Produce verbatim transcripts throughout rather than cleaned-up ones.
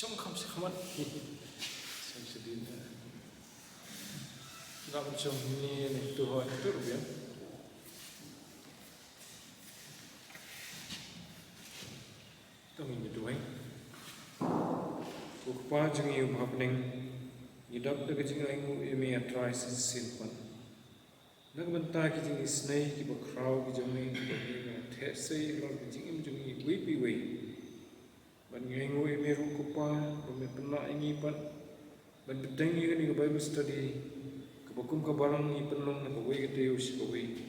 Song kham shakhmat. Song shadin. Lam song ni ni tu hoi tu rupiah. Tang ni tu hoi. Ko Kpa jong ngi uba ha bneng, ngi dap da ka jingainguh ïa me, A Trai, sa shisien pat. Na ka bynta ki jingisynei kiba khraw ki jong me, kiba ngi la theh sei halor ka jingim jong ngi iwei pa iwei. Bad ngi ainguh ïa me ruh ko Kpa, ba me pynlah ïa ngi pat ban bteng ïa kane ka Bible study, kaba kum ka balang ngi pynlong na kawei ka taïew sha kawei.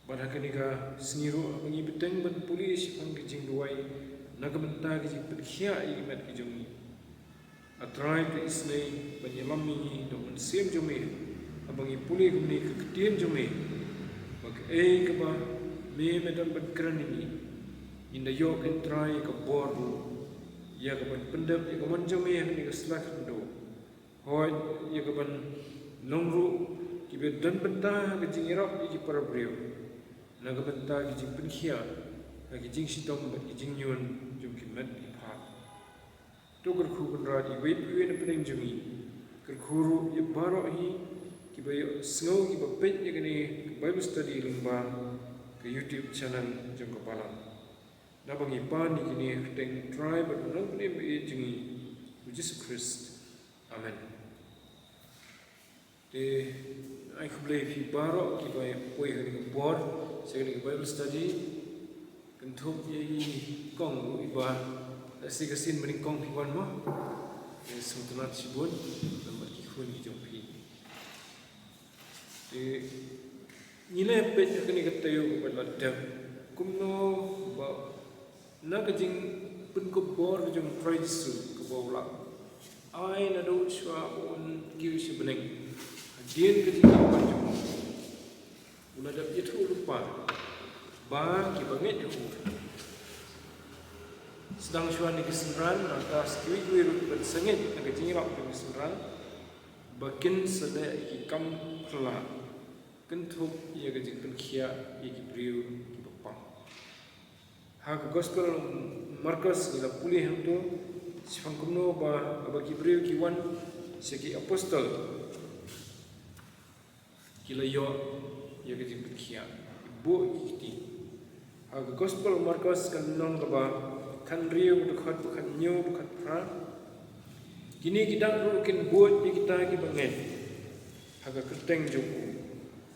Bad ha kane ka sngi ruh, haba ngi bteng ban pule shaphang ka jingduwai na ka bynta ka jingpynkhiah ïa ki met ki jong ngi, A Trai, to isynei ban ïalam ïa ngi da u Mynsiem jong me haba ngi pule kumne ka ktien jong me, ba kaei kaba me, me don ban kren ïa ngi, ngin da ïoh, ko Trai, ïa ka bor ruh ïa ka ban pyndep ïa ka mon jong me ha kane ka sla khyndew. Hooid, ïa ka ban long ruh kiba don bynta ha ka jingïarap ïa ki para briew, na ka bynta ka jingpynkhiah ha ka jingshitom bad ka jingñion jong ki met ki phad. To kyrkhu Kynrad ïa iwei pa iwei na pdeng jong ngi. Kyrkhu ruh ïa baroh hi kiba ïohsngew, kiba peit ïa kane ka Bible study lyngba ka YouTube channel jong ka balang. Naba ngi pan ïa kine ha ka kyrteng U Trai bad U Nongpynim ba ïeit jong ngi, U Jisu Khrist. Amen. Te ai khublei ïa phi baroh kiba poi ha kane ka por sha kane ka Bible study. Kynthup ïa i kong ruh iba, lehse ka sien ba nyngkong phi wan mo. Te sngewtynnat shibun namar ki khun ki jong phi. Te ngi la peit ha kane ka taïew kaba la dep kumno ba na ka jingpynkupbor ka jong U Trai Jisu kaba u la ai naduh shuwa ba un kiew sha bneng. Hadien ka jingim jong u, u la dep ïathuh lypa ba kiba ngeit ha u, sdang shuwa na ki synran, nangta sa kiwei kiwei ruh kiban sa ngeit na ka jingïarap jong ki synran, ba kin sa leh ïa ki kam phylla, kynthup ïa ka jingpynkhiah ïa ki briew kiba pang. Ha ka Gospel Markos ngi la pule hangto shaphang kumno ba haba ki briew ki wan sha ki apostol, ki la ïoh ïa ka jingpynkhiah, ki buh ïa ki kti. Ha ka Gospel Markos ka lynnong kaba khathynriew, ka dkhot ba khathynñiew, ba khatphra. Kine ki dak ruh kin bud ïa kita kiba ngeit ha ka kyrteng jong u,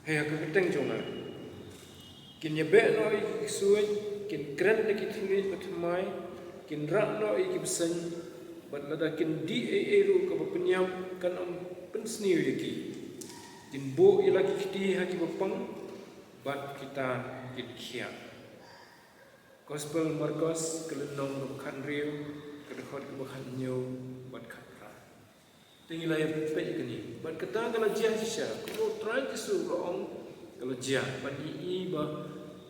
hei, ha ka kyrteng jong nga. Kin ïabeh noh ïa ki ksuid, kin kren da ki thylliej ba thymmai, kin rah noh ïa ki bseiñ, bad lada kin dih ei ei ruh kaba pynïap kan ym pynsniew ïa ki. Kin buh ïa la ki kti ha kiba pang, bad kita kin khiah. Gospel Markos ka lynnong kaba khathynriew, ka dkhot kaba khathynñiew bad khatphra. Te ngi la ïa peit kane. Bad kata ka la jia shisha, kumba U Trai Jisu u la ong ka la jia. Bad ngi i ba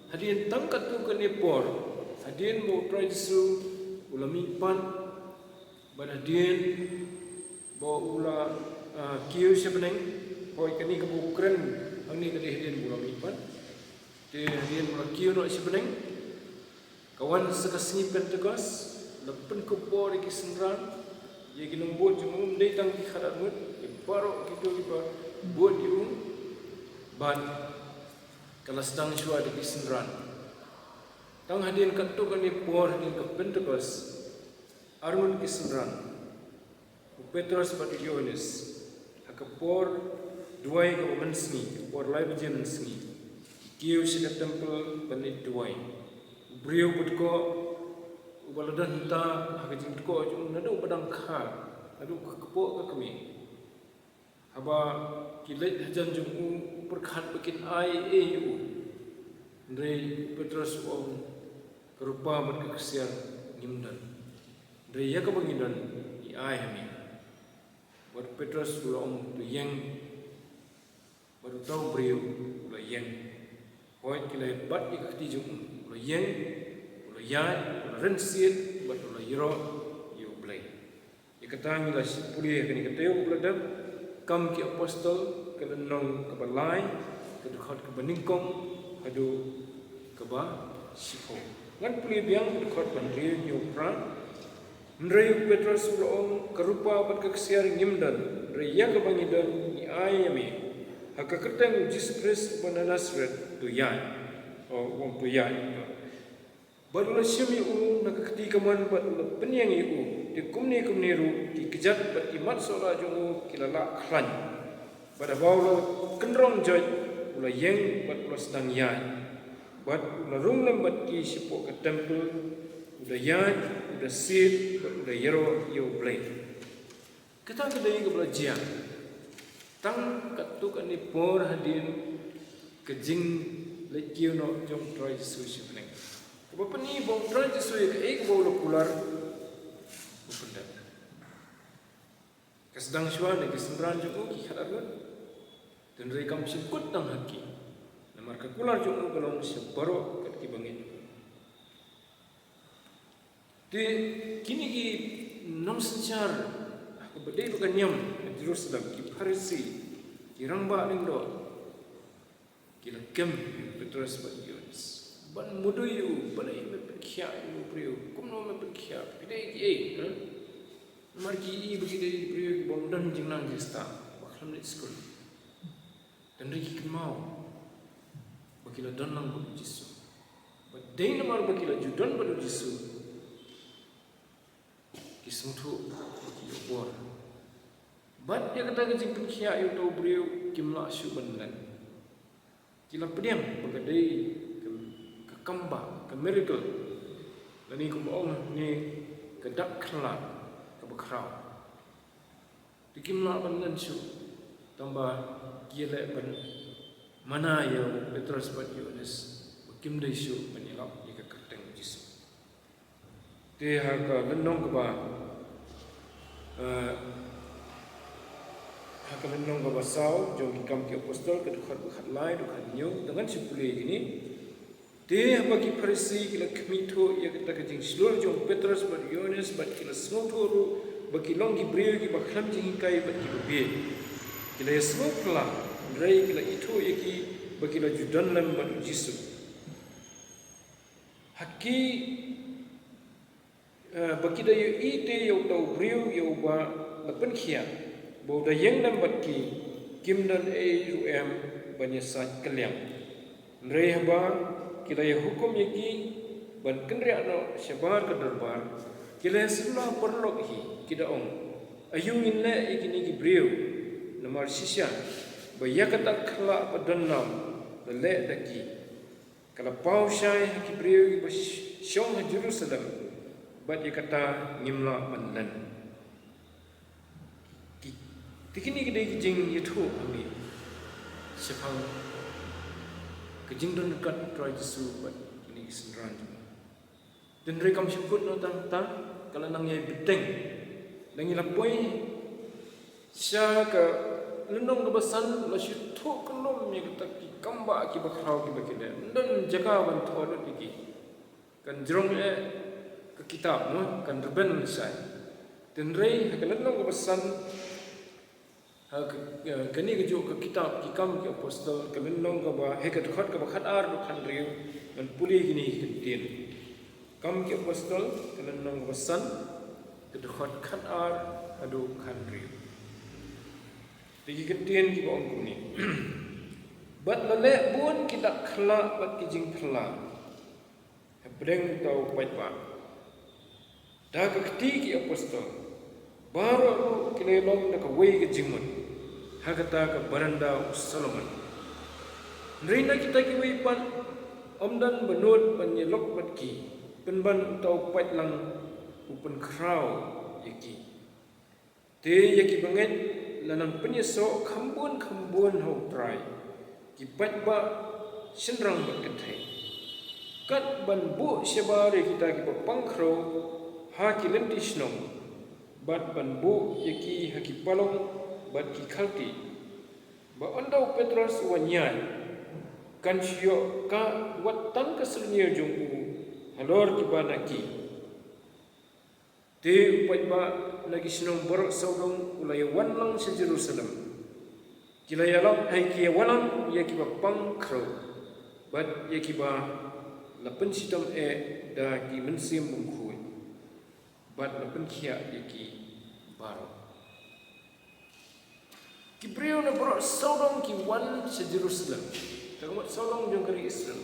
hadien tang katto katne por, hadien ba U Trai Jisu u la mihpat, bad hadien ba u la, ah, kiew sha bneng, hooid, kane kaba u kren hangne ka dei hadien ba u la mihpat. Te hadien ba u la kiew noh sha bneng, ka wan sa ka sngi Pentekost, la pynkupbor ïa ki synran, ïa ki nongbud jong u, ym dei tang ki khadar ngut, ïa baroh kito kiba bud ïa u, bad ka la sdang shuwa da ki synran. Tang hadien katto katne por hadien ka Pentekost, arngut ki synran, u Petros bad u Ïohannes, ha ka por duwai kaba mynsngi, ka por lai baje mynsngi, ki kiew sha ka templ ban leit duwai. U briew badkoh uba la don hangta ha ka jingdkoh jong u naduh ba dang kha, naduh ka kpoh ka kmie. Haba ki leit hajan jong u, u pyrkhat ba kin ai ei ei ïa u. Hynrei u Petros u ong, ka rupa bad ka ksiar ngim don, hynrei ïa kaba ngi don ngi ai ha me. Bad u Petros u la ong, to ïeng. Bad uta u briew u la ïeng. Hooid, ki la bat ïa ka kti jong u, u la ïeng, u la ïaid, u la rynsied, bad u la ïaroh ïa U Blei. Ïa kata ngi la shu pule ha kane ka taïew kaba la dep, Kam ki Apostol, ka lynnong kaba lai, ka dkhot kaba nyngkong haduh kaba shiphew. Ngan pule biang ka dkhot ba hynriew, hynñiew, phra. Hynrei u Petros u la ong, ka rupa bad ka ksiar ngim don, hynrei ïa kaba ngi don ngi ai ïa me. Ha ka kyrteng u Jisu Khrist uba na Nasareth, to ïaid. O, u ong to ïaid. Bad u la shim ïa u na ka kti kamon bad u la pynïeng ïa u. Te kumne kumne ruh ki kjat bad ki mat sohlah jong u ki la lah khlaiñ. Bad haba u la kynrong joit, u la ïeng bad u la sdang ïaid. Bad u la rung lem bad ki shapoh ka templ, u da ïaid, u da siat bad u da ïaroh ïa U Blei. Kata ka dei kaba la jia tang katto katne por hadien ka jingleit kiew noh jong U Trai Jisu sha bneng. Kaba pyni ba U Trai Jisu ïa kaei kaba u la kular, u pyndep. Ka sdang shuwa na ki synran jong u ki khatar ngut. Hynrei kam shym kut tang ha ki, namar ka kular jong u ka long sha baroh kat kiba ngeit. Te kine ki nongsynshar, ha kaba dei ba ka niam ha Jerusalem, ki Pharisi, ki rangbah lyngdoh, ki la kem ïa u Petros bad u Ïoannis. Ban mudui ïa u, balei me pynkhiah ïa u briew, kumno me pynkhiah, ki dei kiei, ha? Namar ki ïohi ba ki dei ki briew kibym don jingnang jingstad, ba khlem leit skul. Hynrei ki kynmaw ba ki la don lang bad u Jisu. Bad dei namar ba ki la ju don bad u Jisu, ki sngewthuh ba ki ïoh bor. Bad ïa kata ka jingpynkhiah ïa uta u briew kim lah shuh ban len. Ki la pdiang ba ka dei ka, ka kambah, ka miracle, lane kumba ong hangne, ka dak khlad kaba khraw. Te kim lah ban len shuh, tangba ki ïaleh ban mana ïa u Petros bad u Ïoannis ba kim dei shuh ban ïalap ïa ka kyrteng u Jisu. Te ha ka lynnong kaba, eh, ha ka lynnong kaba saw jong ki Kam ki Apostol, ka dkhot ba khatlai, dkhot hynñiew, te ngan shu pule ïa kine. Te haba ki Pharisi ki la khmih thuh ïa kata ka jingshlur jong u Petros bad u Ïoannis, bad ki la sngewthuh ruh ba ki long ki briew kiba khlem jinghikai bad kiba bieit, ki la ïasngew phylla, hynrei ki la ithuh ïa ki ba ki la ju don lem bad u Jisu. Ha ki, eh, ba ki da ïohi te ïa uta u briew ïa uba la pynkhiah, ba u da ïeng lem bad ki, kim don ei ruh em ban ïasaid kylliang. Hynrei haba ki la ïahukum ïa ki ban kynriah noh shabar ka dorbar, ki la ïasylla paralok hi, ki da ong, aïu ngin leh ïa kine ki briew? Namar shisha ba ïa kata ka khyllah ba don nam la leh da ki. Ka la paw shai ha ki briew kiba sh-, shong ha Jerusalem, bad ïa kata ngim lah ban len. Ki, te kine ki dei ki jingïathuh hangne shaphang ka jingdon ryngkat u Trai Jisu bad kine ki synran jong u. Hynrei kam shym kut noh tang kata, ka la nang ïai bteng. Lada ngi la poi sha ka lynnong kaba san, la shu thoh kyllum ïa kita ki kambah kiba khraw kiba ki leh. Ym don jaka ban thoh lut ïa ki. Kan jrong eh ka kitab, mo, kan rben lashai. Hynrei ha ka lynnong kaba san, ha ka, eh, kane kajuh ka kitab ki Kam ki Apostol, ka lynnong kaba, ha ka dkhot kaba khatar, dkhot hynriew, ngan pule kine ki kyntien. Kam ki Apostol, ka lynnong kaba san, ka dkhot khatar haduh khathynriew. Te ki kyntien kiba ong kumne. Bad la leh bun ki dak khlad bad ki jingphylla hapdeng uta u paidbah da ka kti ki apostol. Baroh ruh ki la ïalong da kawei ka jingmut ha kata ka baranda u Solomon. Hynrei na kita kiwei pat ym don ba nud ban ïalok bad ki, pynban uta u paidlang u pynkhraw ïa ki. Te ïa ki bangeit la nang pynïasoh kham bun kham bun ha u Trai, ki paidbah shynrang bad kynthei. Kat ban buh shabar ïa kita kiba pang khrew ha ki lynti shnong, bad ban buh ïa ki ha ki palong bad ki khalti. Ba ynda u Petros u wan ïaid, kan shu ïoh ka wat tang ka syrngiew jong u halor kiba na ki. Te u paidbah na ki shnong baroh sawdong u la ïawan lang sha Jerusalem. Ki la ïalap, hai, ki ïawan lang ïa kiba pang khrew bad ïa kiba la pynshitom eh da ki mynsiem bymkhuid. bad la pynkhiah ïa ki baroh. Ki briew na baroh sawdong ki wan sha Jerusalem, tang wat sawdong jong ka ri Israel,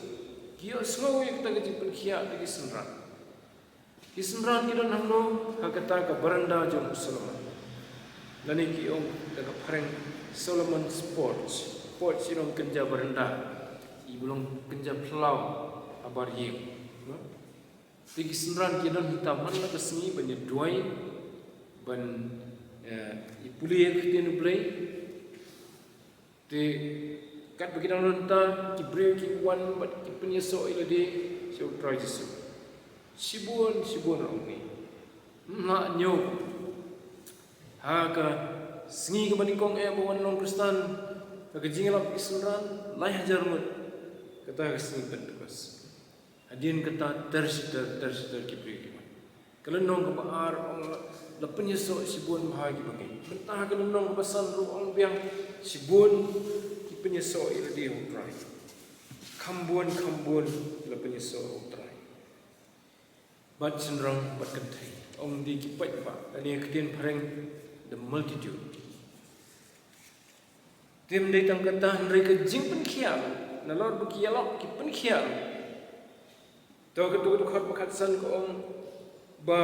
ki ïohsngew ïa kata ka jingpynkhiah da ki synran. Ki synran ki don hangno? Ha kata ka baranda jong u Solomon, lane ki ong da ka phareng Solomon's porch. Porch i long kynja baranda, i ba long kynja phyllaw ha bar ïing, no? Te ki synran ki don hangta man la ka sngi ban ïa duwai, ban, eh, ïa pule ïa ka ktien U Blei. Te katba ki dang don hangta, ki briew ki wan bad ki pynïasoh ïa lade sha U Trai Jisu. Shibun shibun ruh ngi, ym lah ñiew. Ha ka sngi kaba nyngkong eh ba wan long Khristan, ha ka jingïalap ki synran lai hajar ngut, kata ka sngi Pentekost. Hadien kata ter shi ter, ter shi ter ki briew ki wan. Ka lynnong kaba ar ong la, la pynïasoh shibun bha ki bangeit. Mynta ha ka lynnong kaba san ruh ong biang, shibun ki pynïasoh ïa lade ha U Trai. Kham bun kham bun la pynïasoh ha U Trai. Bad shynrang bad kynthei, ong dei ki paidbah, lane ka ktien phareng the multitude. Te ym dei tang kata, hynrei ka jingpynkhiah, nalor ba ki ïalap ki pynkhiah. To ka dkhot ba khatsan ka ong ba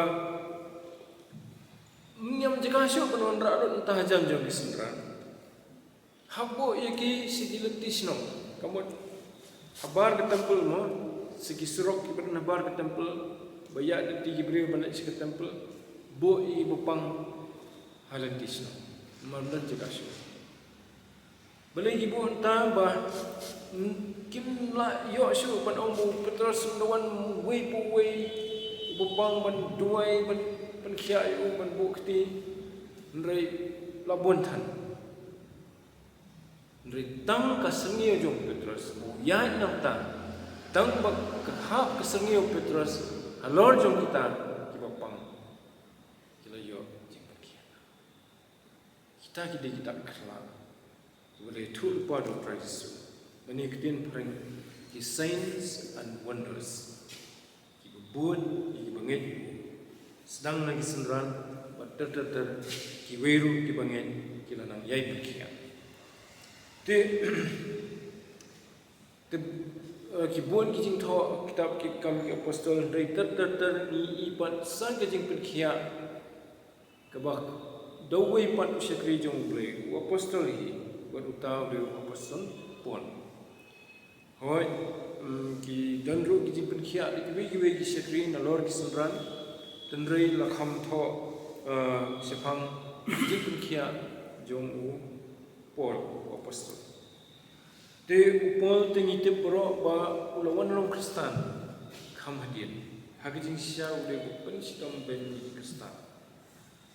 ym ñiam jaka shuh ban wanrah lut na ka hajan jong ki synran. Hap buh ïa ki sha ki lynti shnong. Ka mut habar ka temple mo, sha ki surok kiba don habar ka temple, ba ïaid lynti ki briew ban leit sha ka temple, buh ïa ki ba pang ha lynti shnong. Namar ym don jaka shuh. Balei ki buh hangta? Ba, mm, kim lah ïoh shuh ban ong ba u Petros un da wan uwei pa uwei, u ba pang ban duwai, ban pynkhiah ïa u, ban buh kti. Hynrei la bun than. Hynrei tang ka syrngiew jong u Petros, ba u ïaid nangta, tang ba ka hap ka syrngiew u Petros halor jong kita kiba pang, ki la ïoh jingpynkhiah. Kita ki dei ki dak khlad kiba la ïathuh lypa da u Trai Jisu. Lane ka ktien phareng ki signs and wonders. Kiba bud ïa kiba ngeit, sdang na ki synran, bad ter ter ter kiwei ruh kiba ngeit ki la nang ïai pynkhiah. Te, te, eh, ki bun ki jingthoh kitab ki Kam ki Apostol, hynrei ter ter ter ngi i pat sa ka jingpynkhiah kaba da uwei pat u shakri jong U Blei, u apostol hi, bad uta u dei u apostol Paul. Hooid, mm, ki don ruh ki jingpynkhiah da kiwei kiwei ki shakri nalor ki synran, hynrei la kham thoh, eh, shaphang ki jingpynkhiah jong u Paul, u apostol. Te u Paul te ngi tip baroh ba u la wan long Khristan kham hadien. Ha ka jingshisha u dei ba pynshitom beiñ ïa ki Khristan.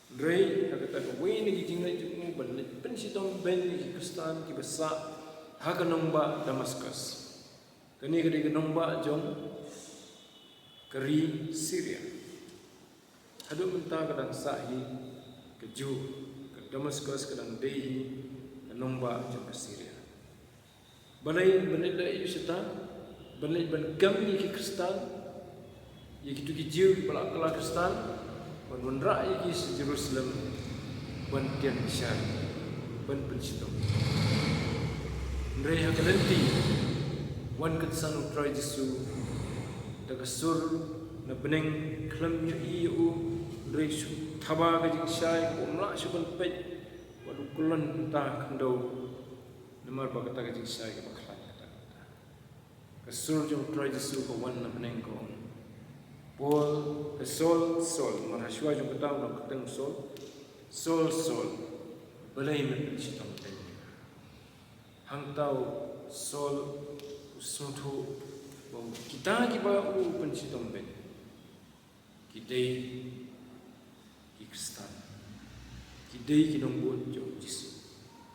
Hynrei ha kata kawei na ki jingleit jong u ban leit pynshitom beiñ ïa ki Khristan kiba sah ha ka nongbah Damascus. Kane ka dei ka nongbah jong ka ri Syria. Haduh mynta ka dang sah hi ka Jew, ka Damascus ka dang dei hi ka nongbah jong ka Syria. Balei, ban leit leh aïu shata? Ban leit ban kem ïa ki Khristan, ïa kito ki Jew kiba la kylla Khristan, ban wanrah ïa ki sha Jerusalem ban tian bishar, ban pynshitom. Hynrei ha ka lynti wan kynsan u Trai Jisu da ka sur na bneng, khlem ïohi ïa u, hynrei shu thaba ka jingshai, um lah shuh ban peit, wat u kyllon mynta khyndew. Namar ba kata ka jingshai kaba khlaiñ kata, kata. Ka sur jong u Trai Jisu ka wan na bneng, ka ong, Paul, eh, Saul, Saul, namar ha shuwa jong kata u nang kyrteng Saul, Saul, Saul, balei me pynshitom beiñ? Hangta u Saul u sngewthuh ba kita kiba u pynshitom beiñ ki dei ki Khristan, ki dei ki nongbud jong u Jisu.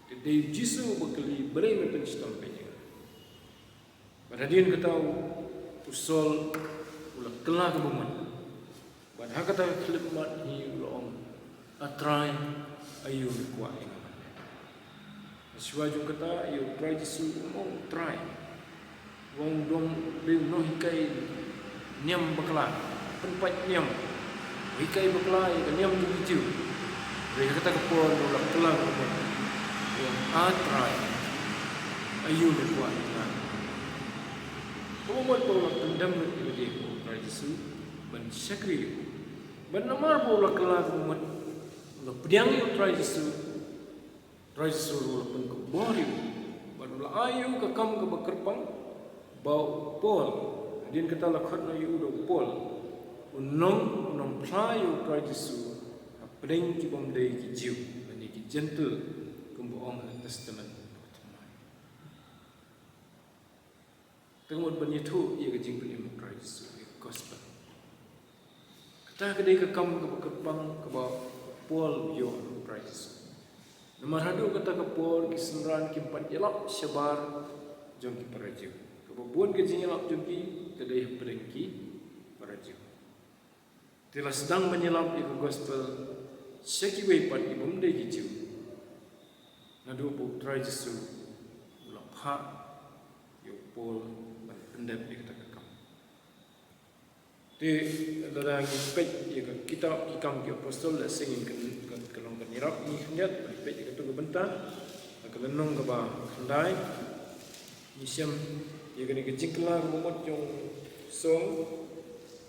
Te dei u Jisu uba kylli, balei me pynshitom beiñ ïa nga? Bad hadien kata u, u Saul u la kylla ka bymman. Bad ha kata ka khyllipmat hi u la ong, A Trai, aïu me kwah ïa nga? Shuwa jong kata, ïa u Trai Jisu um ong Trai. U ong, u dei u nonghikai niam bakla, pynpait niam. Hikai bakla ïa ka niam jong ki Jiw. Hynrei ha kata ka por u la kylla ka mut, ïa, A Trai, aïu me kwah ïa nga? Ka mut ba u la pyndem lut ïa lade ha u Trai Jisu ban shakri ïa u. Bad namar ba u la kylla ka mut, u la pdiang ïa u Trai Jisu. Trai Jisu ruh u la pynkupbor ïa u bad u la ai ïa u ka kam kaba kyrpang ba u Paul, hadien kata la khot noh ïa u da u Paul, un long u nongphla ïa u Trai Jisu hapdeng ki bym dei ki Jiw lane ki Jentil, kumba ong ha Testament. Te ka mut ban ïathuh ïa ka jingpynim u Trai Jisu, ïa ka gospel. Kata ka dei ka kam kaba kyrpang kaba u Paul u ïoh na u Trai Jisu. Namar haduh kata ka por ki synran kim pat ïalap shabar jong ki para Jiw. Kaba bun ka jingïalap jong ki ka dei hapdeng ki para Jiw. Te la sdang ban ïalap ïa ka gospel sha kiwei pat ki bym dei ki Jiw, naduh ba u Trai Jisu u la phah ïa u Paul ban pyndep ïa kata ka kam. Te lada ngi peit ïa ka kitab Ki Kam ki Apostol, la sdang ngin kan, kan, kan long kan ïarap ngi khyndiat ban peit ïa katu ka bynta, ha ka lynnong kaba khyndai. Ngi shem ïa kane ka jingkylla kaba mut jong u Saul,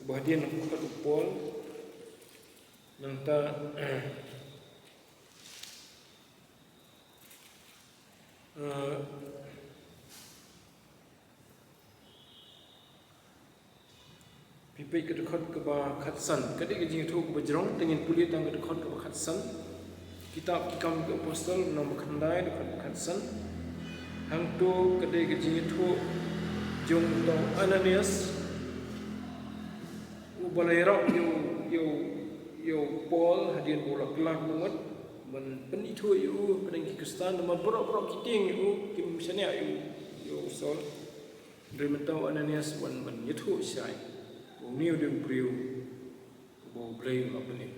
uba hadien la khot u Paul. Nangta, eh, phi peit ka dkhot kaba khatsan, ka dei ka jingïathuh kaba jrong, te ngin pule tang ka dkhot kaba khatsan. Kitab Ki Kam ki Apostol, lynnong ba khyndai, dkhot ba khatsan. Hangto ka dei ka jingïathuh jong uta u Ananias, uba la ïarap ïa u, ïa u, ïa u Paul hadien ba u la kylla ka mut ban pynithuh ïa u hapdeng ki Khristan, namar baroh baroh ki tieng ïa u, kim shaniah ïa u, ïa u Saul. Hynrei mynta u Ananias u wan ban ïathuh shai ba une u dei u briew uba U Blei u la pynlong.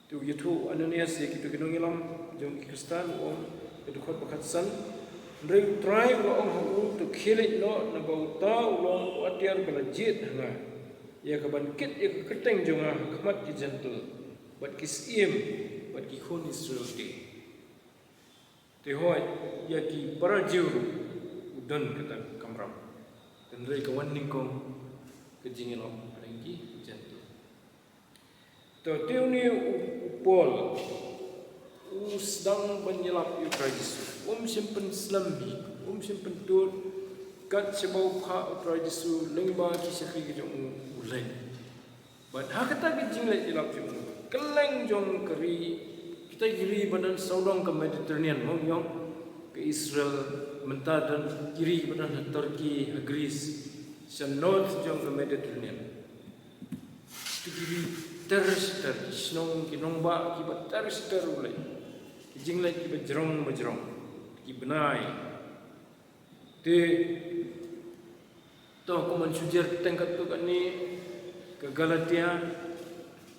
Te u ïathuh u Ananias ïa kitu ki nongïalam jong ki Khristan, u ong, ka dkhot ba khatsan: Hynrei u Trai u la ong ha u, to khie leit noh, naba uta u long u atiar ba la jied ha nga, ïa kaban kit ïa ka kyrteng jong nga ha khmat ki Jentil, bad ki syiem, bad ki khun Israel te. Te hooid, ïa ki para Jiw ruh u don kata ka kamram. Hynrei ka wan nyngkong ka jingïalap hapdeng ki Jentil. To, te une u, u Paul u sdang ban ïalap ïa u Trai Jisu. Um shym pynslem hi, um shym pyntud, kat shaba u phah u Trai Jisu lyngba ki shakri ki jong u, u leit. Bad ha kata ka jingleit ïalap jong u, kylleng jong ka ri, kita ki ri ba don sawdong ka Mediterranean, mo, ïong, ka Israel, mynta don ki ri ba don ha Turkey, ha Greece, sha north jong ka Mediterranean. Kita ki ri ter shi ter, ki shnong, ki nongbah kiba ter shi ter u leit. Ki jingleit kiba jrong ba jrong, ki bnai. Te to, kumban shu jer teng katto katne, ka Galatia,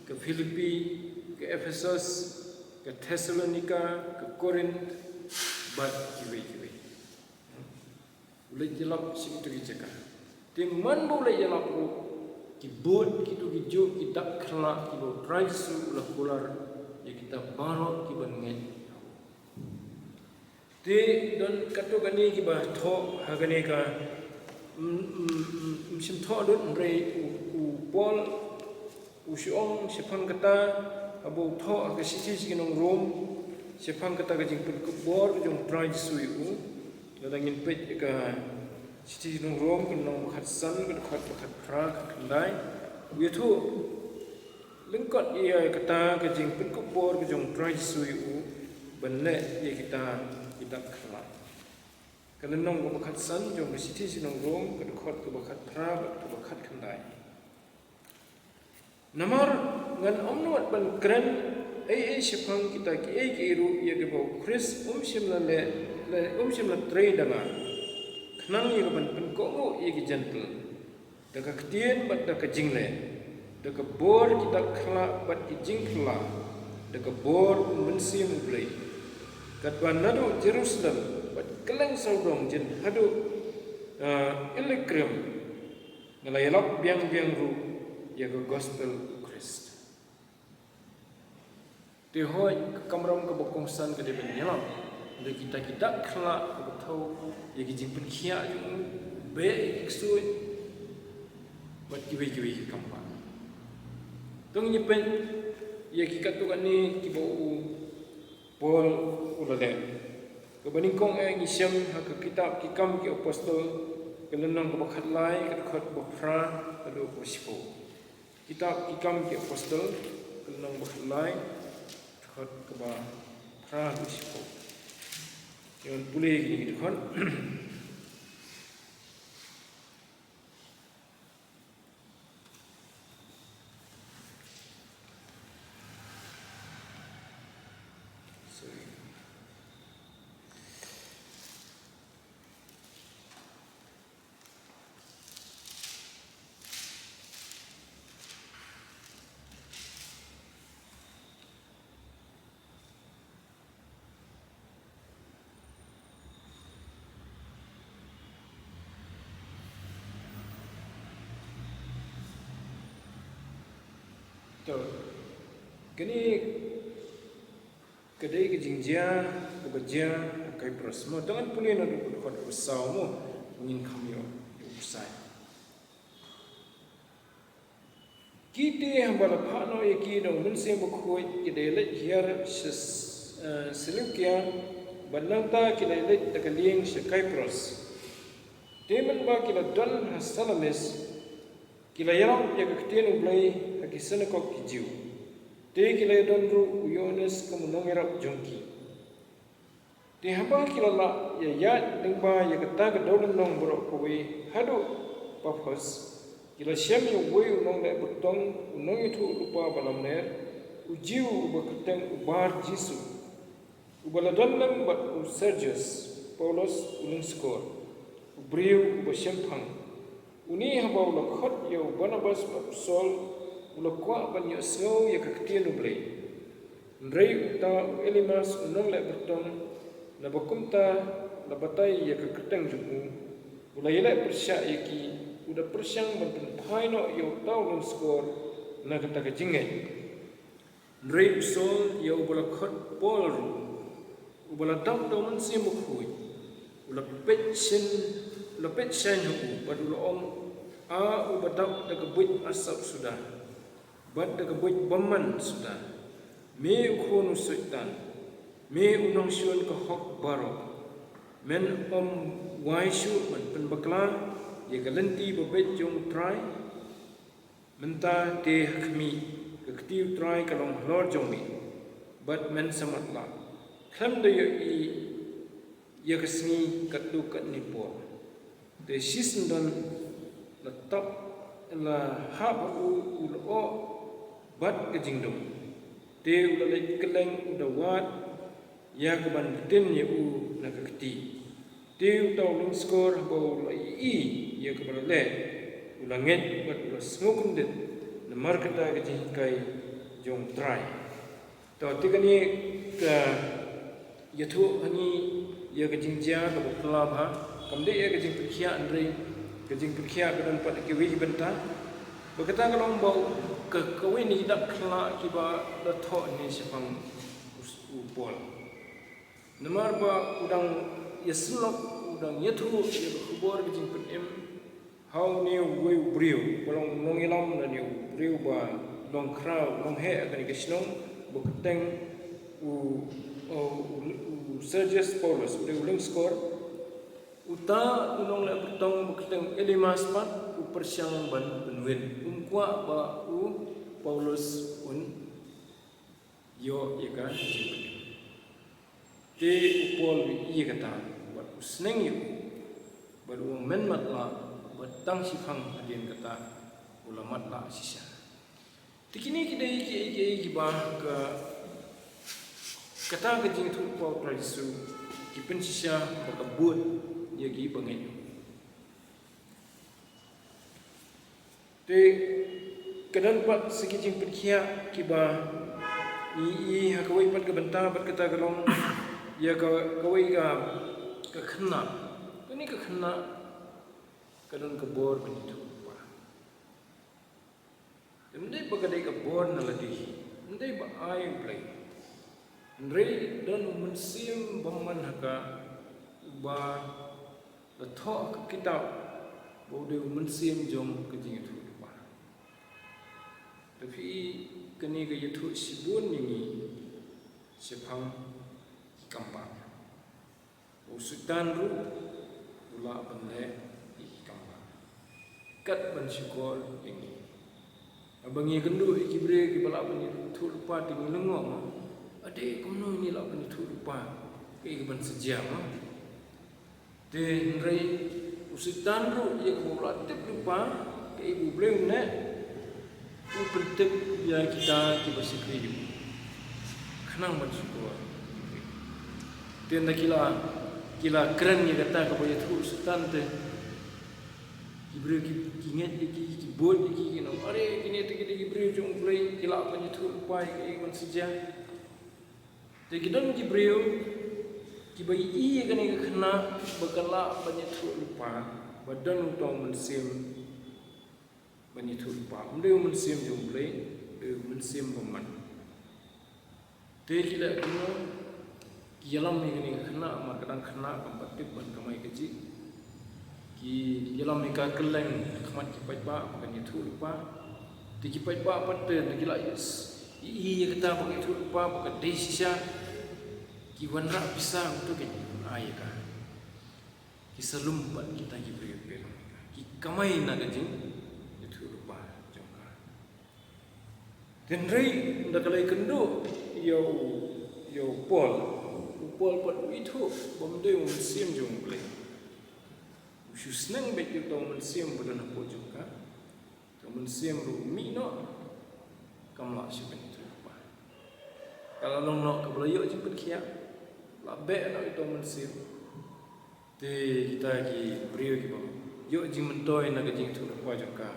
ka Philippi, ka Ephesus, ka Thessalonika, ka Korinth, bad kiwei kiwei. U leit ïalap sha kito ki jaka. Te man ba u leit ïalap ruh, ki bud kito ki juh ki dak khylla kiba u Trai Jisu u la kular ïa kita baroh kiban ngeit. Te don katto katne kiba thoh ha kane ka, mm, mm, mm, mm, shim thoh lut, hynrei u, u Paul u shu ong shaphang kata, haba u thoh ha ka shithi sha ki nong Rom, shaphang kata ka jingpynkupbor jong u Trai Jisu ïa u. Lada ngin peit ka shithi sha ki nong Rom, ka lynnong ba khatsan, ka dkhot ba khatphra, ka khyndai, u ïathuh lyngkot ïa kata ka jingpynkupbor ka jong u Trai Jisu ïa u ban leh ïa kita ki dak khylla. Ka lynnong kaba khatsan jong ka shithi sha ki nong Rom, ka dkhot kaba khatphra bad kaba khatkhyndai. Namar ngan ym nud ban kren ei ei shaphang kita kiei kiei ruh ïa kiba u Khrist um shym la leh, leh, um shym la trei da nga, khnang ïa kaban pynkohnguh ïa ki Jentil da ka ktien bad da ka jingleh, da ka bor ki dak khylla bad ki jingphylla, da ka bor u Mynsiem U Blei. Katba naduh Jerusalem bad kylleng sawdong jin haduh, eh, Illyricum, nga la ïalap biang biang ruh ïa ka gospel u Khrist. Te hooid, ka kamram kaba kongsan ka dei ban ïalam da kita ki dak khlak kaba thew ïa ki jingpynkhiah jong u, beh ïa ki ksuid bad kiwei kiwei ki kam ba. To ngin ïa peit ïa ki katto katne kiba u Paul u la leh. Kaba nyngkong eh ngi shem ha ka kitab Ki Kam ki Apostol, ka lynnong kaba khatlai, ka dkhot ba phra haduh ba shiphew. Kitab Ki Kam ki Apostol, ka lynnong ba khatlai, dkhot kaba phra haduh shiphew. Ïa ngan pule kine ki dkhot. Sorry. To, kane ka dei ka jingjia kaba jia ha Cyprus. Mo, to ngan pule na dkhot ba saw mo, ngin kham ïoh, ïoh pyrshah. Ki te haba la phah noh ïa ki da u Mynsiem Bakhuid, ki da leit hiar sha, eh, Seleukia, bad nangta ki la leit da ka lieng sha Cyprus. Te mynba ki la don ha Salamis, ki la ïarap ïa ka ktien U Blei ha ki synagog ki Jiw. Te ki la ïadon ruh u Ïoannis kum u nongïarap jong ki. Te haba ki la lah ïa ïaid lyngba ïa kata ka dewlynnong baroh kawei haduh Pafos, ki la shem ïa uwei u nongleh byrtong, u nongïathuhlypa balamler, u Jiw uba kyrteng u Bar-Jisu, uba la don lem bad u Sergius Paulus u lyngskor, u briew uba shemphang. Une haba u la khot ïa u Barnabas bad u Saul, u la kwah ban ïohsngew ïa ka ktien U Blei. Hynrei uta u Elimas u nongleh byrtong, naba kumta la batai ïa ka kyrteng jong u, u la ïaleh pyrshah ïa ki, u da pyrshang ban pynphai noh ïa uta u lyngskor na kata ka jingngeit. Hynrei u Saul, ïa uba la khot Paul ruh, uba la dap da u Mynsiem Bakhuid, u la peit shen, u la peit shane ha u, bad u la ong, A uba dap da ka buit asap suda, bad da ka buit bymman suda, me u khun u Soitan, me u nongshun ka hok baroh, men ym wai shuh ban pynbakla ïa ka lynti babeit jong U Trai? Mynta te ha khmih, ka kti U Trai ka long halor jong me, bad men sa matlah, khlem da ïohi ïa ka sngi katto katne por. Te shisyndon la tap, la hap ha u u lyoh bad ka jingdum. Te u la leit kylleng u da wad ïa ka ban btin ïa u na ka kti. Te uta u lyngskor haba u la ïohi ïa kaba la leh, u la ngeit bad u la sngewkyndit namar kata ka jinghikai jong U Trai. To, te kane ka ïathuh ha ngi ïa ka jingjia kaba phylla bha, kam dei ïa ka jingpynkhiah hynrei ka jingpynkhiah ka don pat ha kiwei ki bynta. Ba kata ka long ba u, ka, kawei na ki dak khlak kiba la thoh ne shaphang u, u Paul. Namar ba u dang ïasyllok, u dang ïathuh ïa ka khubor ka jingpynim ha une uwei u briew, ba long nongïalam lane u briew ba long khraw, long heh ha kane ka shnong, ba kyrteng u, u, u, u Sergius Paulus, u dei u lyngskor. Uta u nongleh byrtong ba kyrteng Elimas pat u pyrshang ban pynwit, um kwah ba u Paulus un ïoh ïa ka jingpynim. Te u Paul u ïohi ïa kata, bad u sneng ïa u, bad u ong, men matlah, bad tang shiphang hadien kata u la matlah shisha. Te kine ki dei kiei kiei kiba ka, kata ka jingïathuhlypa U Trai Jisu, ki pynshisha ba ka bud ïa ki bangeit. Te ka don pat sa ki jingpynkhiah kiba ngi ïohi ha kawei pat ka bynta, bad kata ka long ïa ka, kawei ka, ka khynnah. Kane ka khynnah ka don ka bor ban ïathuhlypa. Te ym dei ba ka dei ka bor na lade hi, ym dei ba ai U Blei. Hynrei don u Mynsiem Bymman ha ka, uba la thoh ha ka kitab, ba u dei u mynsiem jong ka jingïathuhlypa. Te phi i, kane ka ïathuh shibun ïa ngi shaphang ki kambah. U Soitan ruh u lah ban leh ïa ki kambah, kat ban shukor ïa ngi. Haba ngi ïakynduh ïa ki briew kiba lah ban ïathuhlypa, te ngi lyngngoh, ma, ade kumno ngi lah ban ïathuhlypa, kaei kaban sa jia, ma. Te hynrei u Soitan ruh, ïa kaba u la tip lypa kaei ba U Blei u neh, u pyntip ïa kita kiba shakri ïa u khnang ban shukor. Te ynda ki la, ki la kren ïa kata kaba ïathuh u Soitan, te ki briew ki, ki ngeit ïa ki, ki bud ïa ki, ki ong, are, kine te ki dei ki briew jong U Blei, ki lah ban ïathuhlypa ïa kaei kaban sa jia. Te ki don ki briew kiba ïohi ïa kane ka khynnah ba ka lah ban ïathuhlypa, ba don uta u mynsiem ban ïathuhlypa. Um dei u mynsiem jong U Blei, dei u Mynsiem Bymman. Te ki leh kumno? Ki ïalam ïa kane ka khynnah, namar ka dang khynnah, kam pat tip ban kamai kajih. Ki ïalam ïa ka kylleng ha khmat ki paidbah ba kan ïathuhlypa. Te ki paidbah pat te, te ki la ïohi ïa kata ba ka ïathuhlypa ba ka dei shisha. Ki wanrah pisa, uto ki ai ïa ka. Ki sa lum pat kita ki briew, ki kamai na ka jingïathuhlypa jong ka. Hynrei ynda ka la ïakynduh ïa u, ïa u Paul, u Paul pat u ithuh ba um dei u mynsiem jong U Blei. U shu sneng beit ïa uta u mynsiem ba don hapoh jong ka. Uta u mynsiem ruh u mih noh, kam lah shuh ban ïathuhlypa. Ka la long noh kaba la ïoh jingpynkhiah, la beh noh ïa uta u mynsiem. Te kita ki briew kiba ïoh jingmyntoi na ka jingïathuhlypa jong ka,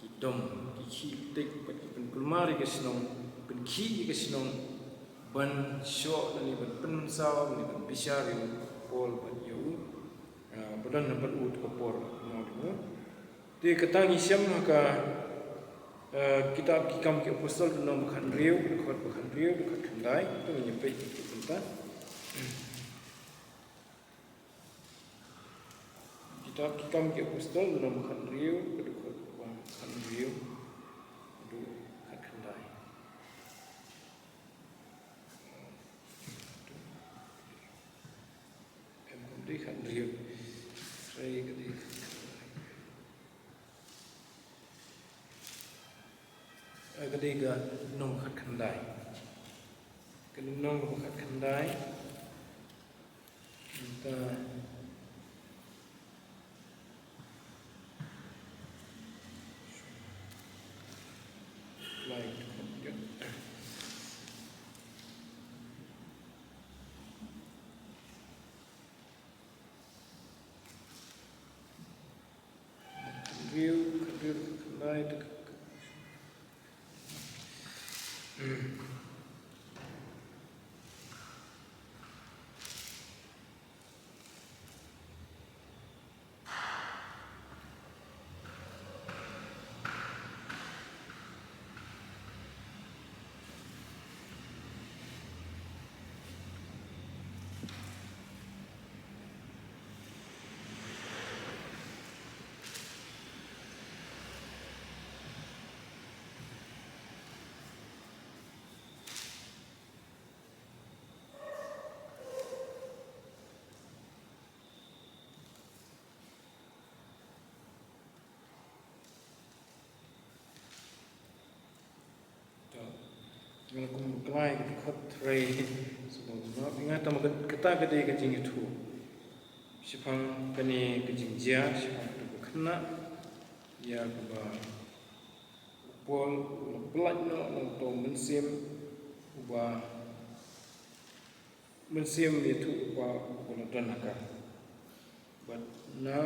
ki dom, ki khih tik, bad ki pynkulmar ïa ka shnong, pynkhih ïa ka shnong, ban shoh lane ban pynmynsaw lane ban bishar ïa u Paul bad ïa u, ah, ba don ha bad u ha ka por, no, no. Te kata ngi shem ha ka, ah, kitab Ki Kam ki Apostol, lynnong ba khathynriew, dkhot ba khathynriew, dkhot khyndai, to ngin ïa peit ïa ka bynta. Kitab Ki Kam ki Apostol, lynnong ba khathynriew, ka dkhot ba khathynriew haduh khatkhyndai. Em, ka dei khathynriew. Hynrei ka dei khatkhyndai. Eh, ka dei ka lynnong khatkhyndai. Ka lynnong kaba khatkhyndai. Mynta lai ka dkhot. Khathynriew, khathynriew, khatkhyndai, te ka, ka, To, nga la kum kloi ka dkhot hynriew. Sngewbha, nga tama ka, kata ka dei ka jingïathuh shaphang kane ka jingjia, shaphang kata ka khynnah ïa kaba u Paul u la pyllait noh na uta u mynsiem, uba mynsiem ïathuhlypa uba la don ha ka. Bad na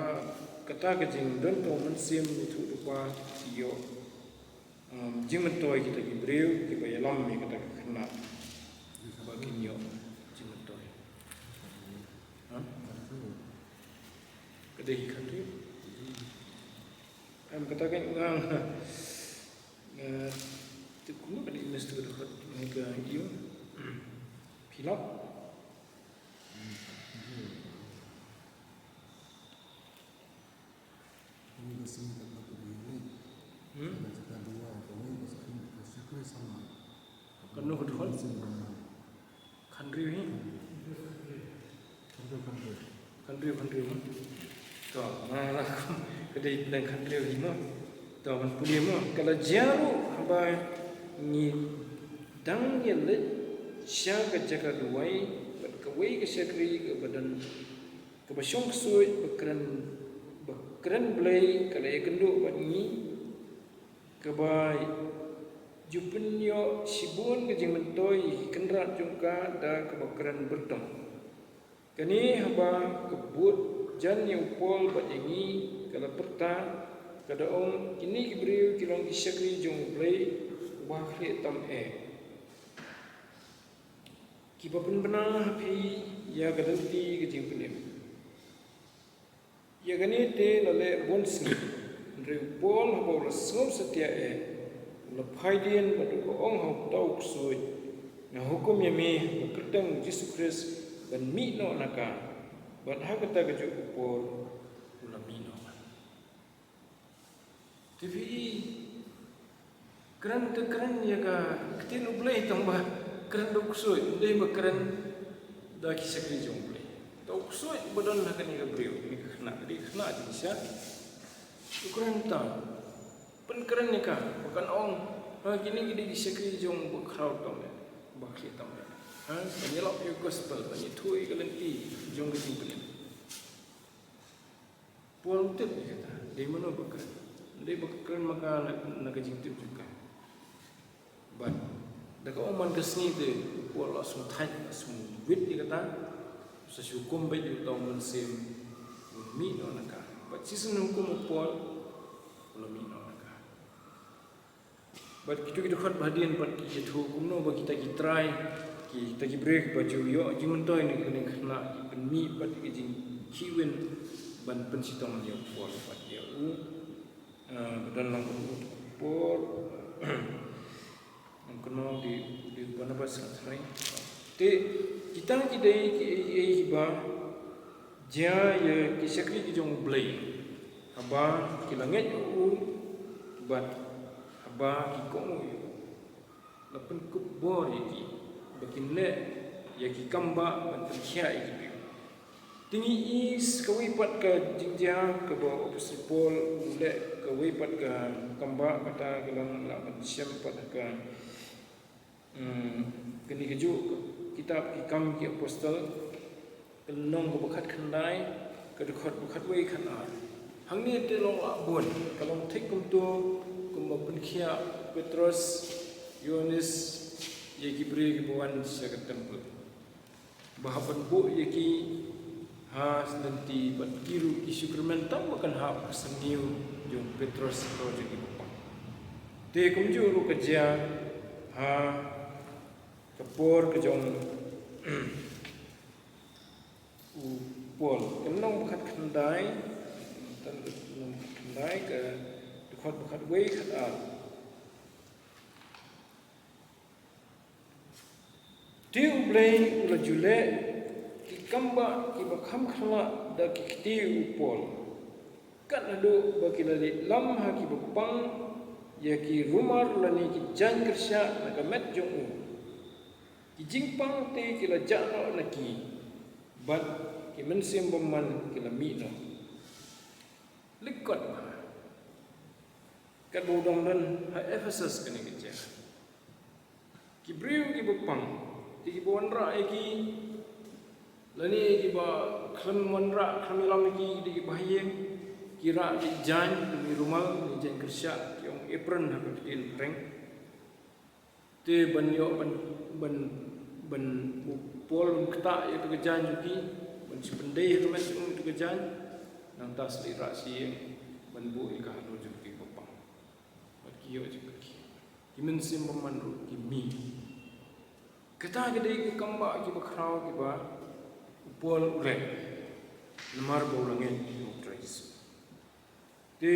kata ka jingdon uta u mynsiem ïathuhlypa, ki ïoh, um, jingmyntoi kita ki briew kiba ïalam ïa kata ka khynnah, ba kin ïoh jingmyntoi. Ha? Ka dei khathynriew. Em, kata ka nga, nga, te kumno ka dei, miss, tu ka dkhot, nga ka ïoh. Ilap. Kano ka dkhot? Khanriew hi. Khanriew, khanriew. To, ma la ka dei tang khanriew hi mo. To, ngan pule mo. Ka la jia ruh haba ngi dang ïaleit sha ka jaka duwai bad kawei ka shakri kaba don, kaba shong ksuid ba kren, ba kren Blei, ka la ïakynduh bad ngi, kaba ju pynïoh shibun ka jingmyntoi ïa ki kynrad jong ka da kaba kren byrtong. Kane haba ka bud jan ïa u Paul bad ïa ngi, ka la pyrta, ka da ong, kine ki briew ki long ki shakri jong U Blei uba ha khlieh tam eh, kiba pynbna ha phi ïa ka lynti ka jingpynim. Ïa kane te la leh bun sngi. Hynrei u Paul haba u la sngewsatia eh, u la phai dien bad u la ong ha uta u ksuid, nga hukum ïa me ha ka kyrteng U Jisu Khrist ban mih noh na ka. Bad ha kata kajuh u Paul u la mih noh. Te phi i, kren te kren ïa ka ktien U Blei tang ba kren da u ksuid, ym dei ba kren da ki shakri jong U Blei. Da u ksuid ba don ha kane ka briew, kane ka khynnah, ka dei ka khynnah jingshisha. U kren tang, pynkren ïa ka ba kan ong, ha, kine ki dei ki shakri jong U Bakhraw tam eh, Uba ha khlieh tam eh. Ha, ban ïalap ïa u gospel, ban ïathuh ïa ka lynti jong ka jingpynim. Paul u tip ïa kata, dei mano ba kren. Dei ba kren ma ka na, na ka jingtip jong ka. Bad da ka ong man ka sngi te, Paul la shu thait, la shu wit ïa kata. Sa shu hukum beit ïa uta u mynsiem, u mih noh na ka. Bad shisien hukum u Paul, u la mih noh na ka. Bad kito ki dkhot ba hadien pat ki ïathuh kumno ba kita ki trai, kita ki briew kiba ju ïoh jingmyntoi na kane ka khynnah ki pynmih pat ki jingkhih win ban pynshitom ïa u Paul bad ïa u, eh, ba don lang u Paul, eh, kumno di, di Barnabas nga trai. Te kita ki dei ki ei ei kiba jia ïa ki shakri ki jong U Blei, haba ki la ngeit ïa u bad haba ki kohnguh ïa u. La pynkup bor ïa ki ba kin leh ïa ki kam bah ban pynkhiah ïa ki briew. Te ngi i sa kawei pat ka jingjia kaba u Apostol Paul u leh, kawei pat ka kam bah, kata ka long, lah ban shem pat ha ka Hmm, kane kajuh ka kitab Ki Kam ki Apostol, ka lynnong kaba khatkhyndai, ka dkhot ba khatwei khatar. Hangne te long lah bun, ka long thik kumto kumba pynkhiah Petros, Ïoannis ïa ki briew kiba wan sha ka temple. Ba hap ban buh ïa ki ha lynti bad ki ruh ki shu kyrmen tang ba kan hap ha ka syrngiew jong u Petros, ka jong ki bapang. Te kumjuh ruh ka jia ha ka por ka jong u Paul. Ka lynnong ba khatkhyndai, ka lynnong ba khatkhyndai, ka dkhot ba khatwei khatar. Te U Blei u la ju leh ki kam bah kiba kham khyllaiñ da ki kti u Paul, kat naduh ba ki la leit lam ha kiba pang ïa ki rumar lane ki jaiñ kyrshan na ka met jong u. Ki jingpang te ki la jah noh na ki, bad ki mynsiem bymman ki la mih noh. Lyngkot bha, katba u dang don ha Ephesus kane ka jaka, ki briew kiba pang, te kiba wanrah ïa ki, lane kiba khlem wanrah, khlem ïalam ïa ki, te kiba ha ïing, ki rah ki jaiñ, ki rumal, ki jaiñ kyrshan, ki ong apron ha ka ktien phareng. Te ban ïoh ban, ban, ban u Paul un ktah ïa ka jaiñ jong ki, ban shu pyndei ha ka met jong u ka jaiñ, nangta sa leit rah sha ïing ban buh ïa ka halor jong ki bapang. Bad ki ïoh jingkyrkieh. Ki mynsiem bymman ruh ki mih. Kata ka dei ka kam bah kiba khraw kiba u Paul u leh namar ba u la ngeit ïa u Trai Jisu. Te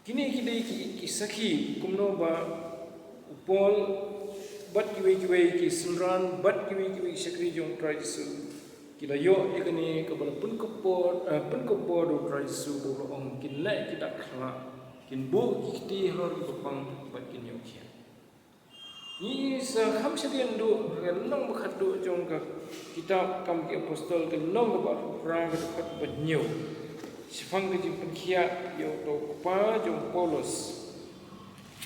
kine ki dei ki, ki sakhi kumno ba u Paul bad kiwei kiwei ki synran, bad kiwei kiwei ki shakri jong U Trai Jisu, ki la ïoh ïa kane kaba la pynkup bor, eh, pynkup bor da U Trai Jisu, ba u la ong, kin leh ki dak khlad, kin buh ki kti halor kiba pang, bad kin ïoh khiah. Ngi sa kham shadien duh ha ka lynnong ba khatduh jong ka kitab Kam ki Apostol, ka lynnong kaba arphew phra, ka dkhot ba hynñiew. Shaphang ka jingpynkhiah ïa uto u kpa jong u Paulus.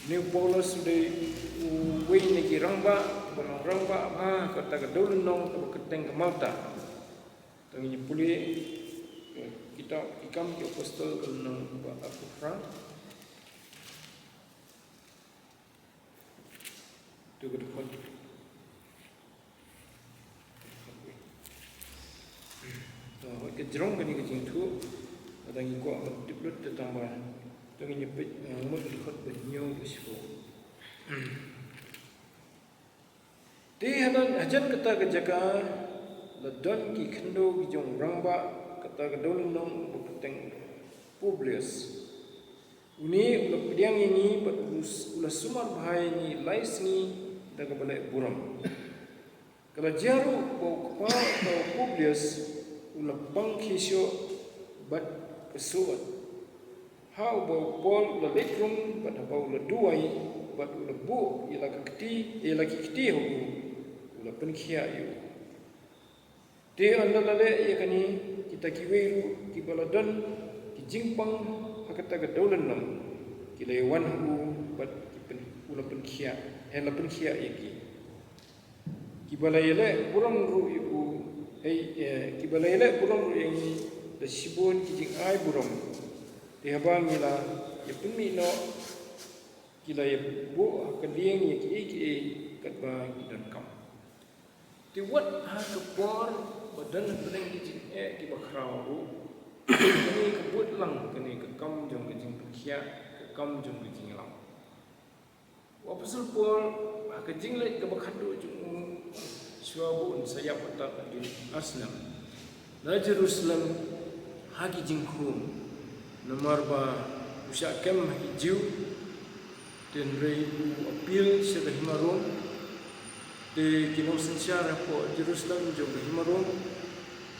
Une u Paulus u dei uwei na ki rangbah ba long rangbah ha kata ka dewlynnong kaba kyrteng ka Malta. To ngin ïa pule, eh, kitab ki Kam ki Apostol, ka lynnong ba arphew phra. To ka dkhot. To, hooid, ka jrong kane ka jingthoh, lada ngi kwah ban tip lut te tang ba, to ngin ïa peit, eh, mut ka dkhot ba hynñiew, ba shiphew. Te hajan, hajan kata ka jaka la don ki khyndew ki jong u rangbah kata ka dewlynnong ba kyrteng Publius. Une u la pdiang ïa ngi bad u s-, u la sumar bha ïa ngi lai sngi da kaba leh burom. Ka la jia ruh ba u kpa uta u Publius u la pang khie shoh bad ka shuh. Ha uba u Paul u la leit rung bad haba u la duwai bad u la buh ïa la ka kti, ïa la ki kti ha u, u la pynkhiah ïa u. Te ynda la leh ïa kane, kita kiwei ruh kiba la don ki jingpang ha kata ka dewlynnong ki la ïa wan ha u bad ki pyn-, u la pynkhiah, eh, la pynkhiah ïa ki. Kiba la ïaleh burom ruh ïa u, eh, eh, kiba la ïaleh burom ruh ïa ngi da shibun ki jingai burom. Te haba ngi la ïa pynmih noh, ki la ïa buh ha ka lieng ïa kiei kiei katba ki donkam. Te wat ha ka por ba don hapdeng ki jingeh kiba khraw ruh, kane ka bud lang, kane ka kam jong ka jingpynkhiah, ka kam jong ka jingïalam. U Apostol Paul, ha ka jingleit kaba khatduh jong u, shuwa ba un sa ïap haduh ar snem, na Jerusalem ha ki jingkhum, namar ba u shah kem ha ki Jiw, te hynrei u appeal sha ka hima Rom, te ki nongsynshar hapoh Jerusalem jong ka hima Rom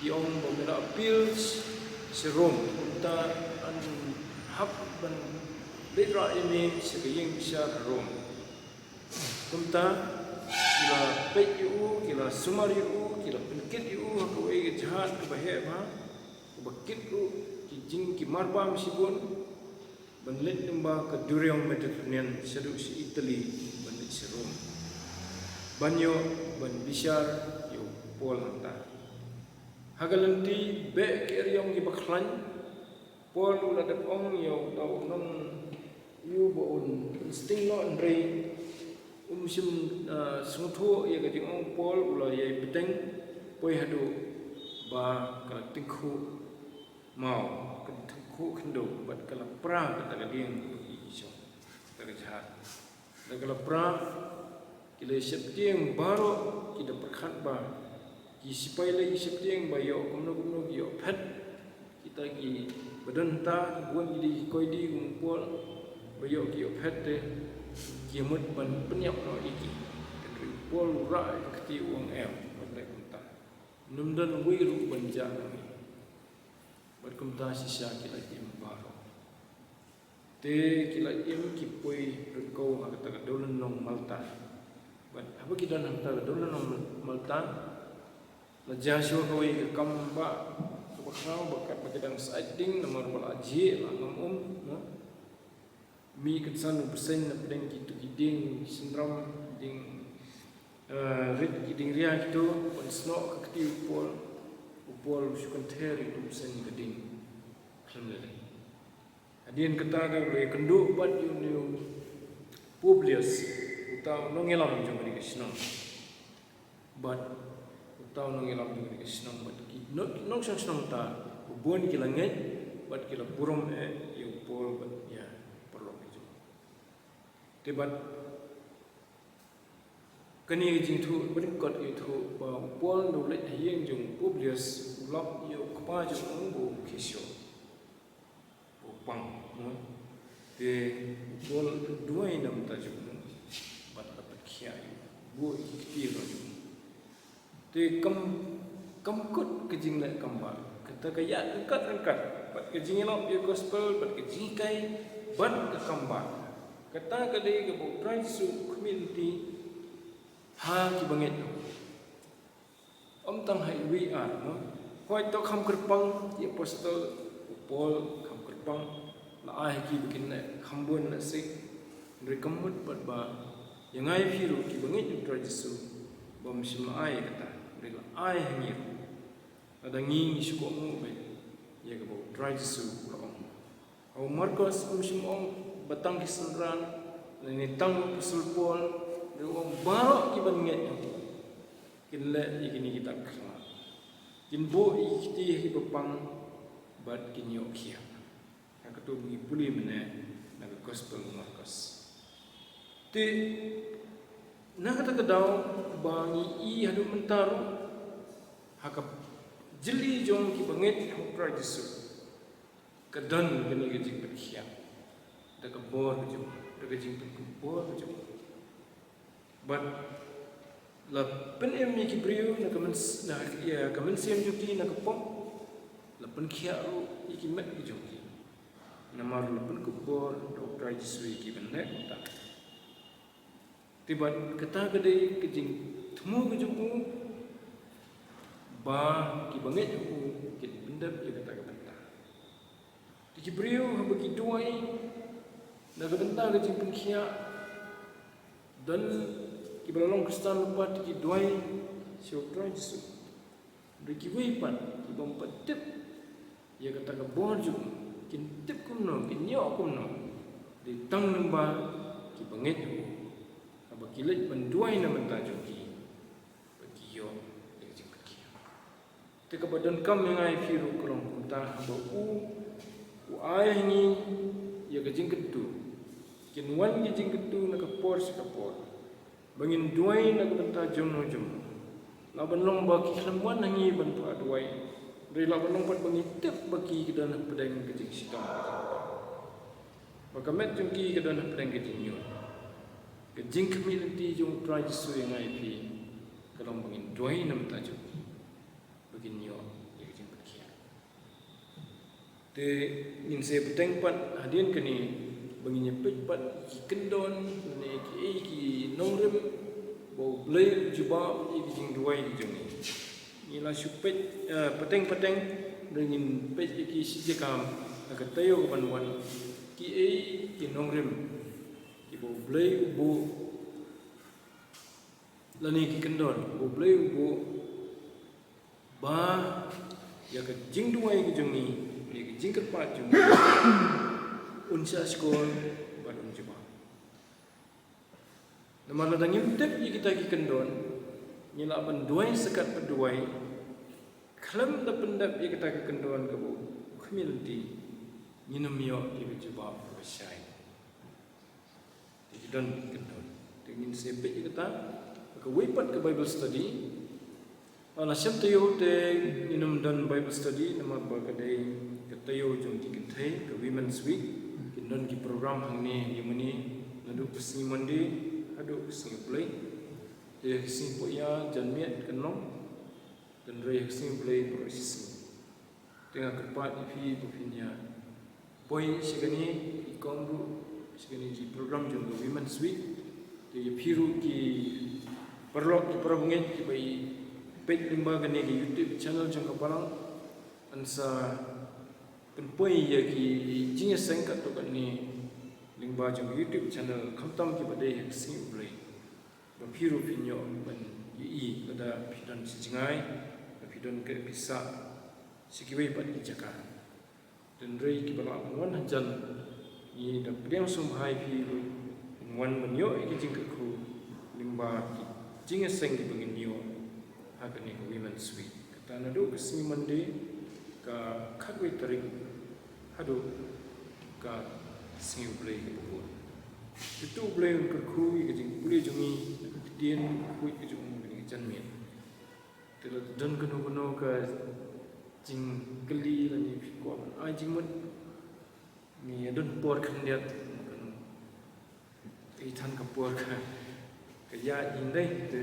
ki ong ba me la appeal sha Rom, kumta yn hap ban leit rah ïa me sha ka ïing bishar ha Rom. Kumta ki la peit ïa u, ki la sumar ïa u, ki la pynkit ïa u ha kawei ka jahaj kaba heh bha, kaba kit ruh ki jing ki marbam shibun, ban leit lyngba ka duriaw Mediterranean shaduh sha Italy, ban leit sha Rom, ban ïoh ban bishar ïa u Paul hangta. Ha ka lynti beh ki eriong kiba khlaiñ, Paul u la dep ong ïa uta u nong, ïa u ba un pynsting noh, hynrei um shym, ah, sngewthuh ïa ka jingong u Paul. U la ïai bteng poi haduh ba ka la tyngkhuh maw, ka la tyngkhuh khyndew bad ka la pra kata ka lieng kaba ki shong, kata ka jahaj. Da ka la pra, ki la ïa sheptieng baroh, ki da pyrkhat ba ki sipai la ïa sheptieng ba ïoh kumno kumno ki ïoh phet. Kita kiba don hangta, ki bun ki dei ki koidi kum u Paul, ba ïoh ki ïoh phet te ki mut ban pynïap noh ïa ki. Hynrei u Paul u rah ïa ka kti, u ong em, ym leh kumta. Ym don uwei ruh ban jah na ngi. Bad kumta shisha ki la im baroh. Te ki la im ki poi ryngkew ha kata ka dewlynnong Malta. Bad haba ki don ha kata ka dewlynnong Malta, la jia shuwa kawei ka kam ba, kaba khraw, ba katba ki dang sait ding, namar ba la jhieh, la ngam um, no? Mih kynsan u bseiñ na pdeng kito ki dieng synram, dieng, eh, rit, ki dieng ria kito, ban snoh ka kti u Paul, u Paul u shu kynther ïa u bseiñ ka dieng. Khlem lei lei. Hadien kata ka la ïakynduh bad ïa une u Publius, uta u nongïalam jong kane ka shnong. Bad uta u nongïalam jong kane ka shnong bad ki no-, ki nongshong shnong ta, ba bun ki la ngeit bad ki la burom eh ïa u Paul bad ïa paralok ki jong u. Te bad kane ka jingthoh, ba dang kot ka jingthoh ba u Paul u leit ha ïing jong u Publius, u lap ïa u kpa jong u ba u khie shoh, u pang, no? Te u Paul u duwai na bynta jong u bad la pynkhiah ïa u. Buh ïa ki kti ruh. Te kam, kam kut ka jingleh kam bah. Kata ka ïaid ryngkat ryngkat bad ka jingïalap ïa ka gospel, bad ka jinghikai, bad ka kam bah. Kata ka dei kaba U Trai Jisu u khmih lynti ha ki bangeit. Ym tang ha iwei i ar, mo. Hooid, to kham kyrpang, i apostol u Paul kham kyrpang, la ai ha ki ba kin leh kham bun lehse. Hynrei kam mut pat ba ïa nga ïa phi ruh ki bangeit U Trai Jisu, ba ym shym la ai ïa kata, hynrei la ai ha ngi ruh. Lada ngi, ngi shu kohnguh beit ïa kaba U Trai Jisu u la ong. U Markos um shym ong ba tang ki synran, lane tang u apostol Paul, hynrei u ong baroh ki ban ngeit ha u kin leh ïa kine kita ki khyllung. Kin buh ïa ki kti ha kiba pang bad kin ïoh khiah. Ha kato ba ngi pule mynne na ka gospel u Markos. Te na kata ka daw ba ngi i haduh mynta ruh, ha ka jylli jong ki bangeit ha U Trai Jisu, ka don kane ka jingpynkhiah da ka bor ka jong, da ka jingpynkup bor ka jong. Bad la pynim ïa ki briew na ka myns-, na, ïa ka mynsiem jong ki na ka pop, la pynkhiah ruh ïa ki met ki jong ki. Namar la pynkup bor da U Trai Jisu ïa ki ban leh kumta. Te bad kata ka dei ka jingthmu ka jong u ba ki bangeit ha u kin pyndep ïa kata ka bynta. Te ki briew haba ki duwai na ka bynta ka jingpynkhiah, don kiba la long Khristan lypa te ki duwai sha U Trai Jisu. Hynrei kiwei pat ki bym pat tip ïa kata ka bor jong u, kin tip kumno, kin ïoh kumno? Dei tang lyngba ki bangeit ha u, haba ki leit ban duwai na bynta jong ki, ba ki ïoh ïa ka jingpynkhiah. Te kaba donkam ïa nga ïa phi ruh ka long kumta, haba u, u ai ha ngi ïa ka jingkyntu, kin wan ki jingkyntu na ka por sha ka por. Ba ngin duwai na ka bynta jongno jongno. Lah ban long ba ki khlem wan ha ngi ban phah duwai, hynrei lah ban long pat ba ngi tip ba ki, ki don hapdeng ka jingshitom. Ba ka met jong ki ka don hapdeng ka jingñiut. Ka jingkhmih lynti jong U Trai Jisu ïa nga ïa phi ka long ba ngin duwai na bynta jong ki, ba kin ïoh ïa ka jingpynkhiah. Te ngin sa bteng pat hadien kane ba ngin ïa peit pat ki kyndon ne kiei ki nongrim ba U Blei u jubab ïa ki jingduwai ki jong ngi. Ngi la shu peit, eh, pateng pateng, hynrei ngin peit ïa ki shi jaka ha ka taïew kaban wan, kiei ki nongrim kiba U Blei u buh, lane ki kyndon ba U Blei u buh, ba ïa ka jingduwai ka jong ngi, ïa ka jingkyrpad jong ngi, un shah shkor bad un jubab. Namar lada ngim tip ïa kita ki kyndon, ngi lah ban duwai sa katba duwai, khlem da pyndep ïa kata ka kyndon kaba u khmih lynti, ngin ym ïoh ïa ka jubab kaba shai. Te ki don ki kyndon. Te ngin sa peit ïa kata ha kawei pat ka Bible study. Ah, la shem taïew te ngin ym don Bible study namar ba ka dei ka taïew jong ki kynthei, ka Women's Week. Kin don ki program hangne ha Germany naduh ka sngi Monday haduh ka sngi U Blei. Te ka sngi Poh Ïa janmiet kan long. Hynrei ha ka sngi U Blei baroh shisngi. Te nga kyrpad ïa phi ba phin ïa poi sha kane, phi kong ruh sha kane ki program jong ka Women's Week. Te ïa phi ruh ki paralok ki parabangeit kiba i peit lyngba kane ka YouTube channel jong ka balang, yn sa pynpoi ïa ki jingïaseng katto katne lyngba jong ka YouTube channel, khamtam kiba dei ha ka sngi U Blei. Ba phi ruh phin ïoh ban ïohi lada phi don shi jngai, lada phi don ka pisa sha kiwei pat ki jaka. Hynrei kiba lah ban wan hajan, ngi da pdiang sngewbha ïa phi ruh phin wan ban ïoh ïa ki jingkyrkhu lyngba ki jingïaseng kiba ngin ïoh ha kane ka Women's Week. Kata naduh ka sngi Monday ka khatwei tarik haduh ka sngi U Blei kaba bud. Te to U Blei un kyrkhu ïa ka jingpule jong ngi na ka ktien khuid ka jong u ha kane ka janmiet. Te lada don kano kano ka jingkylli lane phi kwah ban ai jingmut, ngi ïa don por khyndiat, kano. Ei than ka por ka Ka ïa ïndai te.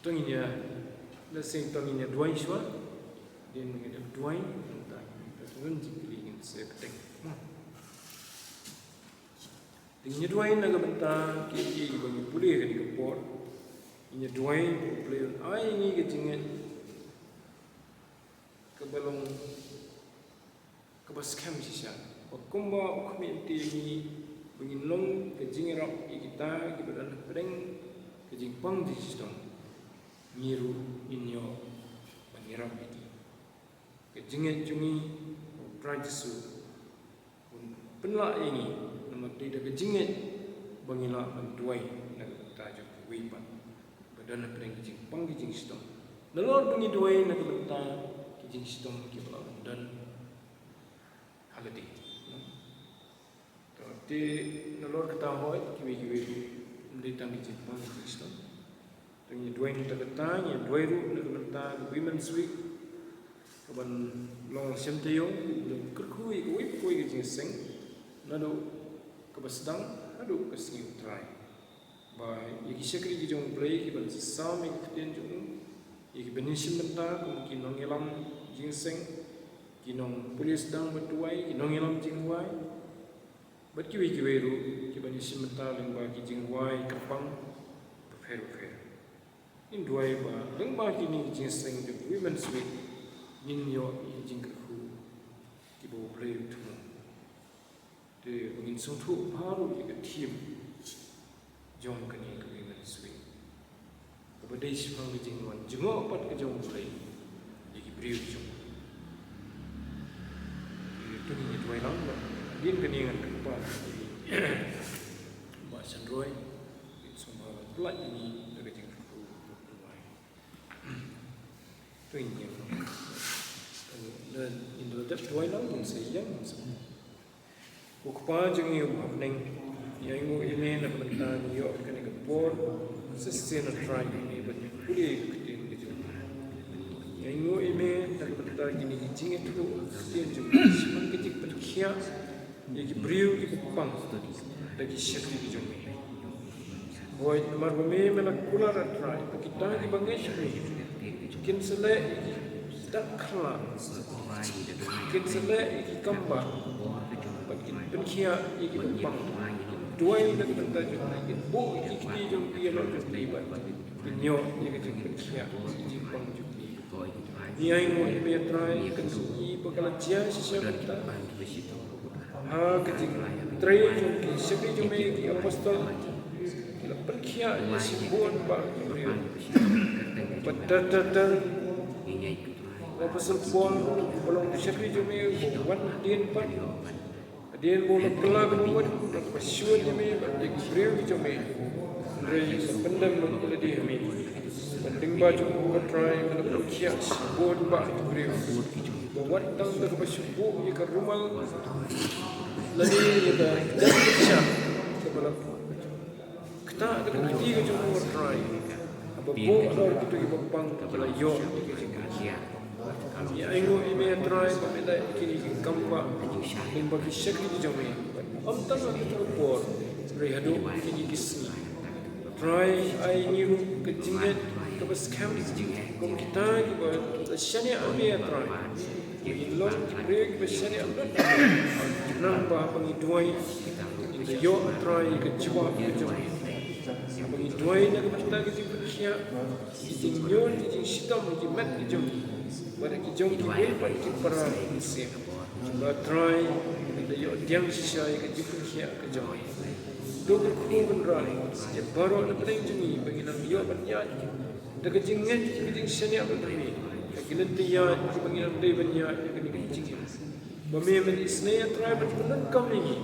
Tong ïa, la sing tong ïa duwai shwa. Din ngi dep duwai, tang tang jingkylli ngin sa ktek. Mo. Te ïa duwai na ka bynta ki ki ba ngi pule ka dei ka por. Ïa duwai pule ai ngi ka jingngeit. Ka ba long kaba skhem shisha. Ba kumba u khmih te ngi ba ngin long ka jingïarap ïa kita kiba don hapdeng ka jingpang jingshitom. Ngi ruh ngin ïoh ban ïarap ïa ki. Ka jingngeit jong ngi, Trai Jisu, un pynlah ïa ngi namar dei da ka jingngeit ba ngi lah ban duwai na ka bynta jong kiwei pat ba don hapdeng ka jingpang ka jingshitom. Nalor ba ngi duwai na ka bynta ka jingshitom kiba lah ban don ha lade. Te nalor kata hoi kiwei kiwei ruh ym dei tang ki jingpang ki jingshitom. Te ngi duwai na kata, ngi duwai ruh na ka bynta ka Women's Week kaban long shem taïew, ban kyrkhu ïa kawei pa kawei ka jingïaseng naduh kaba sdang haduh ka sngi U Trai. Ba ïa ki shakri ki jong U Blei kiban sa sam ïa ki ktien jong u, ïa kiban ïashim bynta kum ki nongïalam jingïaseng, ki nongpule sdang bad duwai, ki nongïalam jingrwai, bad kiwei kiwei ruh kiban ïashim bynta lyngba ki jingrwai kyrpang bapher bapher. Ngin duwai ba lyngba kine ki jingïaseng jong Women's Week ngin ïoh ïa ki jingkyrkhu kiba U Blei u thmu. Te ba ngin sngewthuh baroh ïa ka theme jong kane ka Women's Week. Kaba dei shaphang ka jingwan jngoh pat ka jong U Blei ïa ki briew jong u. Te to ngin ïa duwai lang ba hadien kane ngan kyrpad ïa i Bah Shanroy, ngin sngewbha ban pynlait ïa ngi da ka jingkyrkhu. To ngin ïa, ngin da dep duwai lang, ngin sa ïeng, ngin sa Ko Kpa jong ngi uba ha bneng, ngi ainguh ïa me na ka bynta ngi ïoh kane ka por shisien, A Trai, ngi ban pule ïa ka ktien ka jong me. Ngi ainguh ïa me na ka bynta kine ki jingïathuh ktien jong me, shaphang ka jingpynkhiah ïa ki briew kiba pang da ki shakri ki jong me. Hooid, namar ba me, me la kular, A Trai, ba kita kiba ngeit ha me kin sa leh ïa ki dak khlad, kin sa leh ïa ki kambah, bad kin pynkhiah ïa kiba pang. Kin duwai na ka bynta jong ki, kin buh ïa ki kti jong ki ïa la jong ki, bad kin ïoh ïa ka jingpynkhiah ïa ki jingpang jong ki. Ngi ainguh ïa me, A Trai, ka jingim ba ka la jia shisha mynta. Ha ka jingtrei jong ki shakri jong me ki apostol, ki la pynkhiah ïa shibun bah ki briew. Bad ter ter ter, u apostol Paul uba long u shakri jong me uba wan hadien pat, hadien ba u la kylla ka mut na kaba shuh ïa me bad ïa ki briew ki jong me. Hynrei u la pyndem ïa lade ha me. Bad lyngba jong u, A Trai, me la pynkhiah shibun bah ki briew. Ba wat tang da kaba shu buh ïa ka rumal lane ïa ka jaiñ ka sha kaba la ktah da ka kti ka jong u, A Trai. Haba buh halor kito kiba pang, ki la ïoh ïa ka jingpynkhiah. Ngi ainguh ïa me, A Trai, ba me la ai ïa kine ki kambah lyngba ki shakri ki jong me. Ym tang ha kata ka por, hynrei haduh kine ki sngi. Trai, ai ngi ruh ka jingngeit kaba skhem kum kita kiba la shaniah ha me, A Trai. Ba ngin long ki briew kiba shaniah lut ha me. Namar ba haba ngi duwai, ngin da ïoh, A Trai, ka jubab ka jong me. Haba ngi duwai na ka bynta ka jingpynkhiah, ki jingñion, ki jingshitom, ki met ki jong ngi, bad ki jong kiwei pat ki para mynsiem. Ba Trai, ngin da ïoh pdiang shisha ïa ka jingpynkhiah ka jong me. To kyrkhu Kynrad ïa baroh na pdeng jong ngi ba ngin nang ïoh ban ïaid da ka jingngeit, ka jingshaniah bad me ha ki lynti ïaid kiba ngin nang dei ban ïaid ha kane ka jingim. Ba me men isynei, A Trai, ban pyndonkam ïa ngi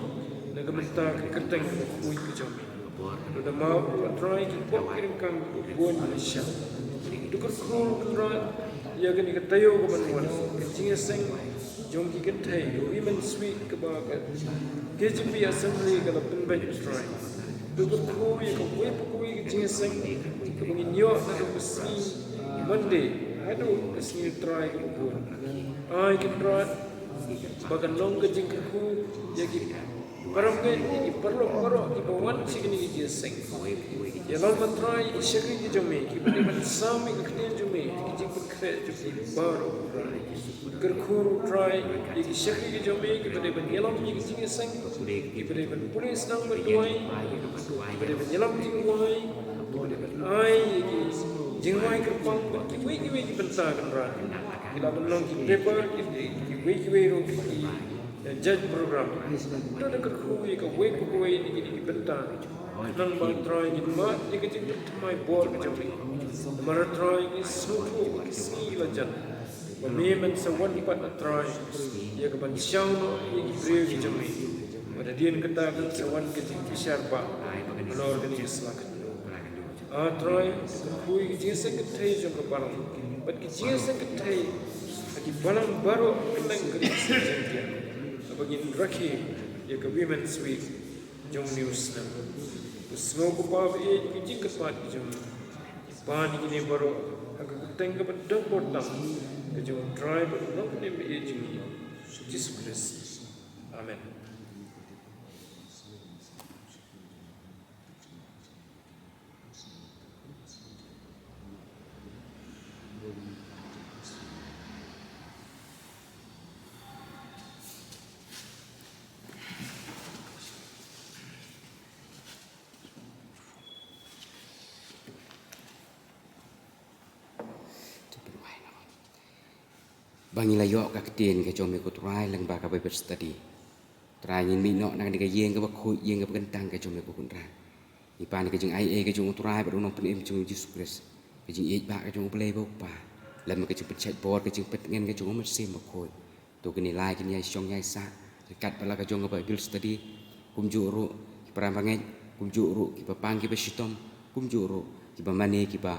na ka bynta ka kyrteng kaba khuid ka jong me. To da map ruh, A Trai, ki pop ki ryngkang kiba bun lashai. To kyrkhu Kynrad ïa kane ka taïew kaban wan, ka jingïaseng jong ki kynthei, ka Women's Week kaba ka K J P Assembly ka la pynbeit, A Trai. To kyrkhu ïa kawei pa kawei ka jingïaseng kaba ngin ïoh naduh ka sngi Monday haduh ka sngi U Trai kaba bud. Ai Kynrad ba kan long ka jingkyrkhu ïa ki Parom ngeit ïa ki paralok baroh kiba wan sha kane ka jingïaseng. Ïalam, A Trai, ïa ki shakri ki jong me kiba dei ban sam ïa ka ktien jong me ha ki jingpynkhreh jong ki baroh. Kyrkhu, A Trai, ïa ki shakri ki jong me kiba dei ban ïalam ïa ka jingïaseng, kiba dei ban pule sdang bad duwai, kiba dei ban ïalam jingduwai, kiba dei ban ai ïa ki jingduwai kyrpang bad kiwei kiwei ki bynta, Kynrad. Ki la ban long ki paper, ki, kiwei kiwei ruh ki judge program. To da kyrkhu ïa kawei pa kawei na kine ki bynta. Khnang ba, A Trai, ngin mad ïa ka jingthymmai bor ka jong me. Namar, A Trai, ngi sngewthuh ba ki sngi la jan ba me men sa wan pat, A Trai, ïa ka ban shaw noh ïa ki briew ki jong me. Bad hadien kata kan sa wan ka jingbishar ba halor kane ka sla khyndew. A Trai, to kyrkhu ïa ka jingïaseng kynthei jong ka balang bad ka jingïaseng kynthei ha ki balang baroh kylleng ka ri Jaiñtia, haba ngin rakhe ïa ka Women's Week jong une u snem. To sngewbha, Kpa ba ïeit, ïa ki jingkyrpad ki jong ngi. Pan ïa kine baroh ha ka kyrteng kaba donbor tam ka jong U Trai bad U Nongpynim ba ïeit jong ngi, U Jisu Khrist. Amen. Ba ngi la ïoh ka ktien ka jong me, ko Trai, lyngba ka Bible study. Trai, ngin mih noh na kane ka ïing kaba khuid, ïing kaba kyntang ka jong me, ko Kynrad. Ngi pan ïa ka jingaiei ka jong U Trai bad U Nongpynim jong ngi, U Jisu Khrist. Ka jingïeit bah ka jong U Blei ba U Kpa, lem ka jingpynshait bor, ka jingpyntngen ka jong U Mynsiem Bakhuid. To kine lai kin ïai shong ïai sah ryngkat bad la ka jong ka Bible study. Kumjuh ruh ki para bangeit, kumjuh ruh kiba pang kiba shitom, kumjuh ruh kiba mane, kiba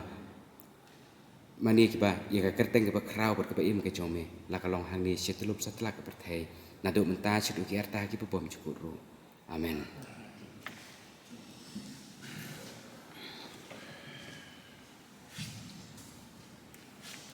mane, kiba ïa ka kyrteng kaba khraw bad kaba im ka jong me, la ka long hangne sha tyllup satlak ka pyrthei, naduh mynta shaduh ki arta kiba bymjukut ruh. Amen.